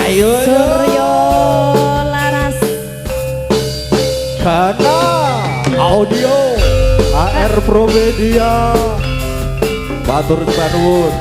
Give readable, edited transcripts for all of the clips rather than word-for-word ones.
Ayo. Suryo Laras. Kana Audio AR Pro Media. Matur nuwun.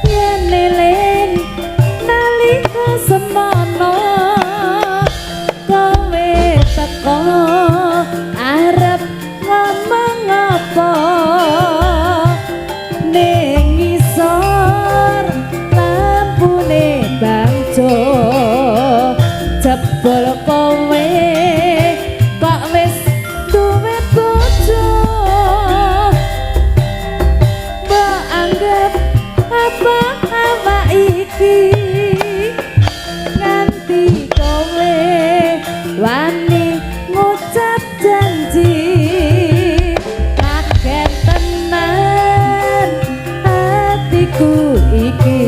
Yen eling nalika semono kowe teko arep ngomong apa ning ngisor lampune bangjo jebul kowe kok wis duwe bojo. Mbok anggap apa awak iki nganti kowe wani ngucap janji? Kaget tenan hatiku iki,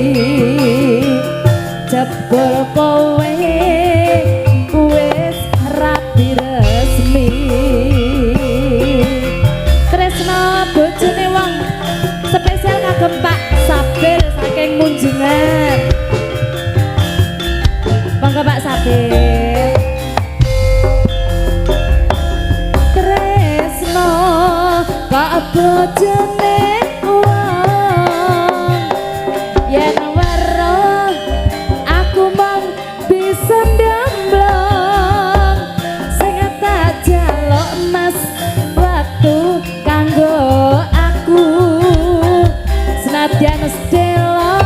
jebul kowe wis rabi resmi. Tresno bojone wong spesial kagem Pak Sabir saking Munjungan. Monggo, Pak Sabir. Tresno kok bojone wong, yen weruh aku mung bisa ndemblong. Sing tak jaluk, Mas, waktu kanggo aku, senadyan sedelo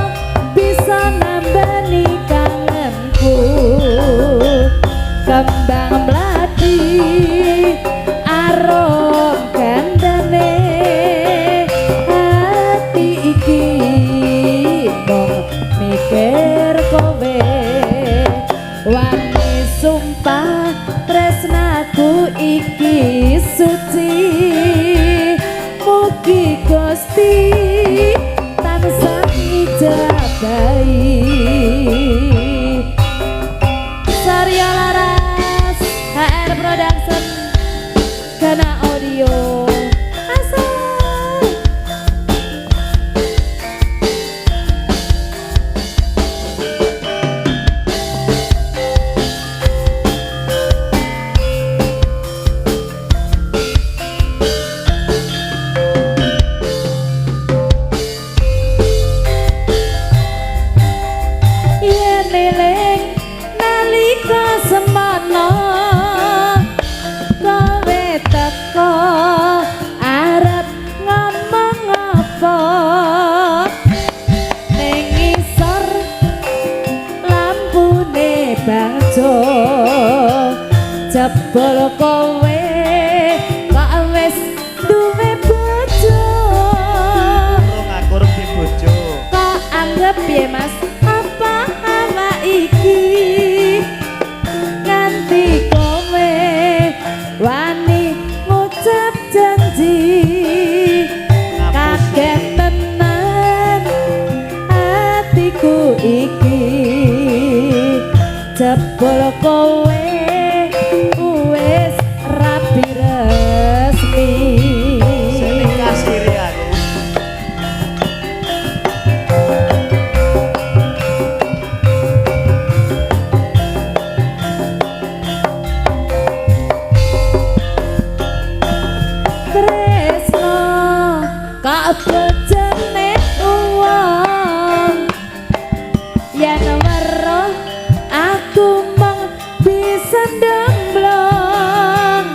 bisa nambani kangenku. Kembang mlati arum gandane, hati iki mung mikir kowe. Wani sumpah tresnaku iki suci, mugi Gusti tansah ngijabahi. Surya Laras HR Production, Gana Audio. Asal. Yen eling nalika semono kowe teko arep ngomong apa ning ngisor lampune bangjo, jebul kowe kok wis duwe bojo. Urung, aku urung di bojo. Kok anggap piye, Mas, apa awak iki nganti kowe wani ngucap janji? Kaget tenan hatiku iki, jebul kowe wis rabi resmi. Sing ning kasire aku. Tresno kok bojone wong, yen weruh aku mung bisa ndemblong.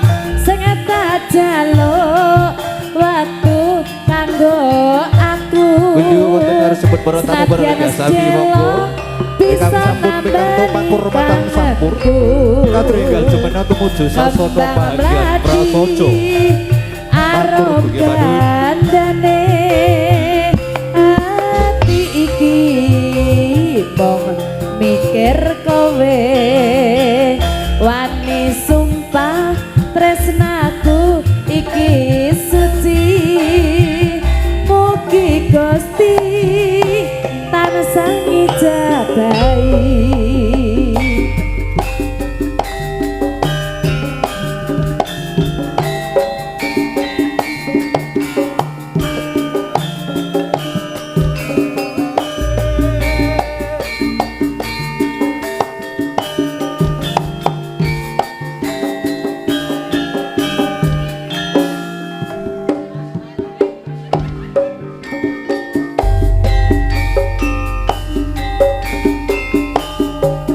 Sing tak jaluk waktu kanggo aku. Kunjung wonten ngarep para tamu, para Senadyan sami, monggo. bisa Ingkang sampun pikantuk pakurmatan sampur katringgal jemena tumuju sasana bahagia prasaja. Arum Matur dugi panuwun. Gandane ati iki mung mikir kowe. Wani sumpah. Tresnaku iki suci, mugi Gusti tansah ngijabahi.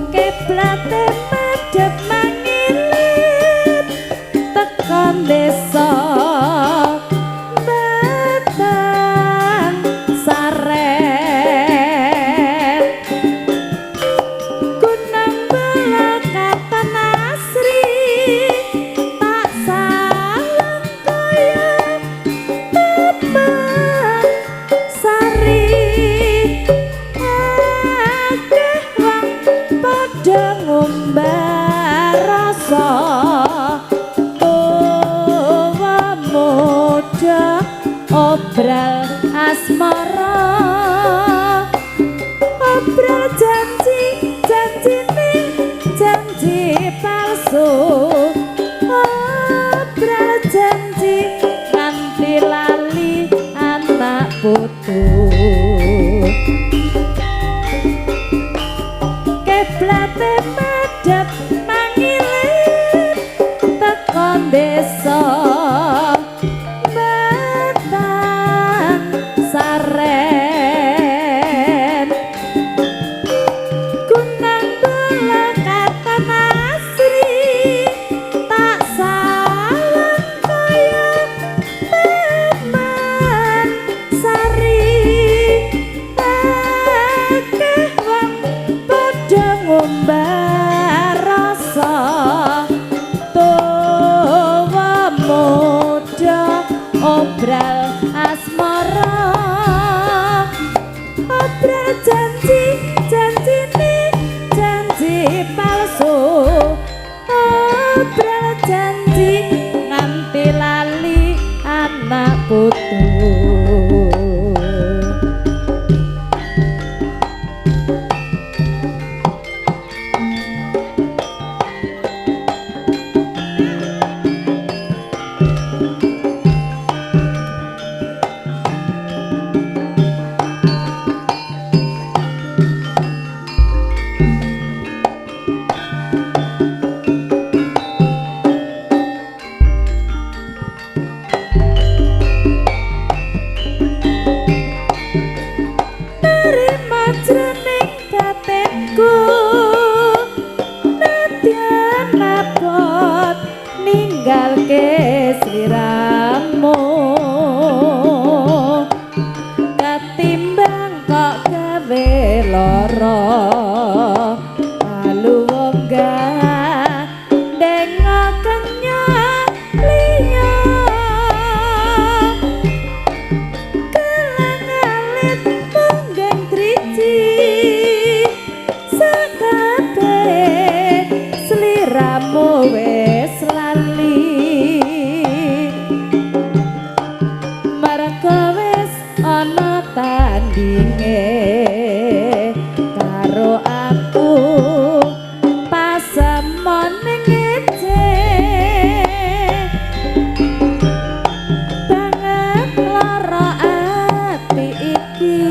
Keblate madhep mangilit tekan desa Batang Saren, Gunung Belakatan asri tak salang kaya taman sari. Akeh wong padha ngumbar rasa, tuwa muda obral asmara, obral janji janjine janji palsu, obral janji nganti lali anak putu. Keblate madhep mangilit tekan desa Batang Saren, Gunung Belakatan asri tak salang kaya taman sari. Akeh wong padha ngumbar rasa, tuwa muda obral asmara, obral janji janjine janji palsu, obral janji nganti lali anak putu. Nerima jroning batinku, nadyan abot ninggalke sliramu, ketimbang kok gawe lara lalu wong gandeng kenya liya. Gelang alit munggeng driji sakabehe sliramu wis lali, merga wis ana tandinge karo aku pasemone ngece. Banget lara ati iki,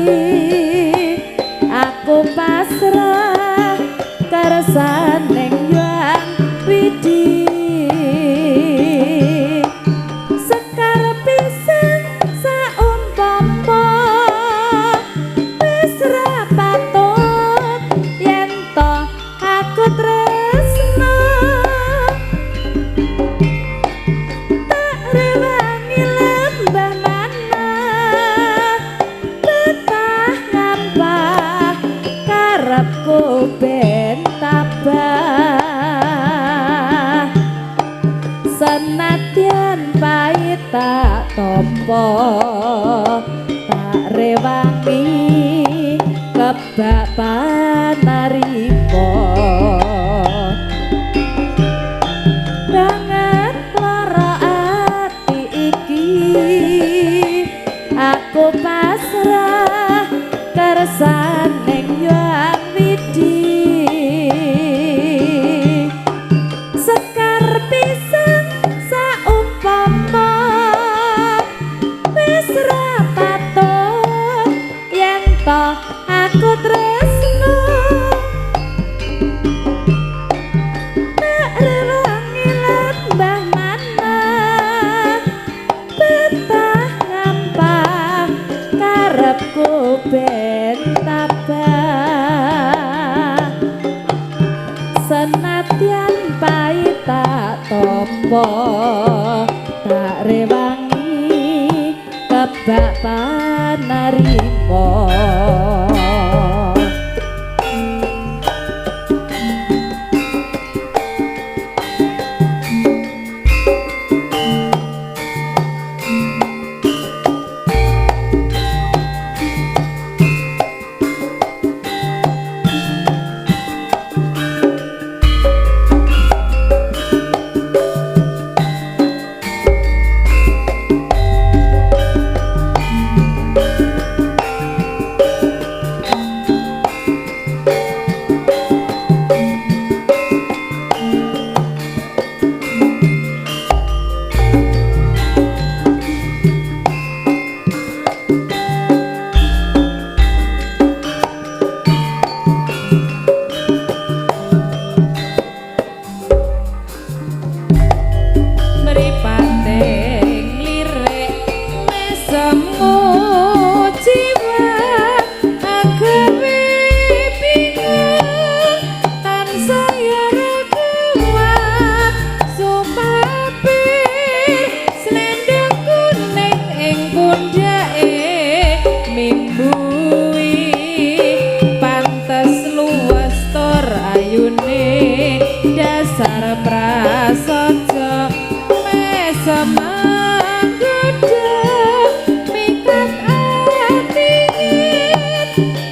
aku pasrah kersaning Hyang Widi. Sekar pisan saumpama wis ra patut yen to aku tresna, tak rewangi lembah manah betah ngampah karepku ben tabah. Senadyan pait tak tampa tak rewangi kebak panarima. Banget lara Panarimo. Mripate nglirik mesemu jiwa agawe bingung tansaya ra kuat sumape slendang kuning ing pundhake mimbui pantes luwes tur ayune dasar prasaja mesem anggoda mikat ati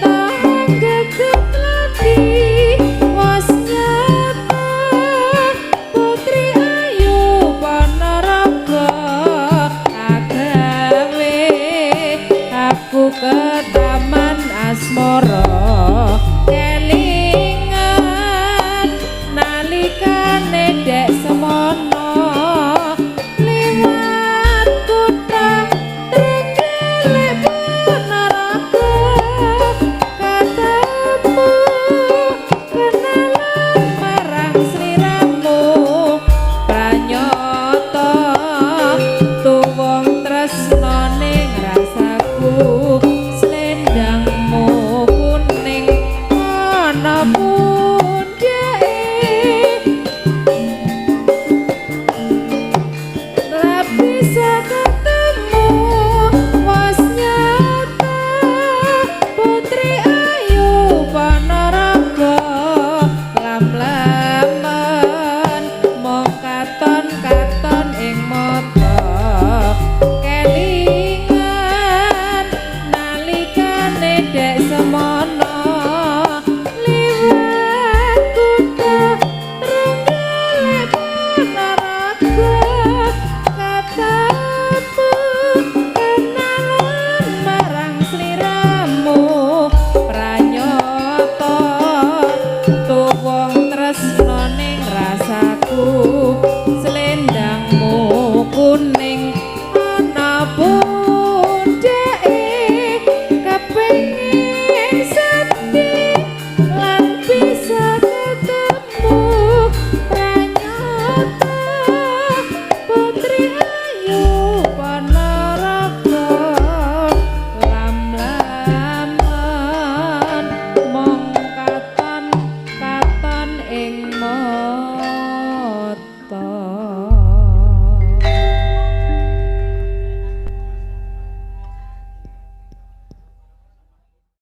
tahan geget lagi was nyata putri ayu Ponorogo agawe aku ke taman asmara kelingan nalikane dek semono liwat kutha Trenggalek Ponorogo ketemu kenalan marang sliramu pranyata tuwung tresnane ngrasaku slendangmu kuning ana.